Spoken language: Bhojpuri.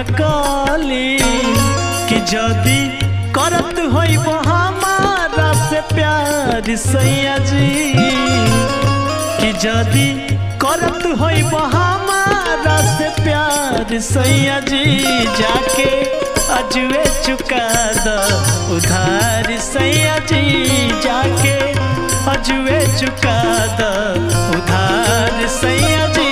न कली कि जदी करत होइब हमारा से प्यार सैया जी, कि जदी करत होइब हमारा से प्यार सैया जी, जाके अजुए चुका द उधार सैया जी, जाके अजुए चुका द उधार सैया जी।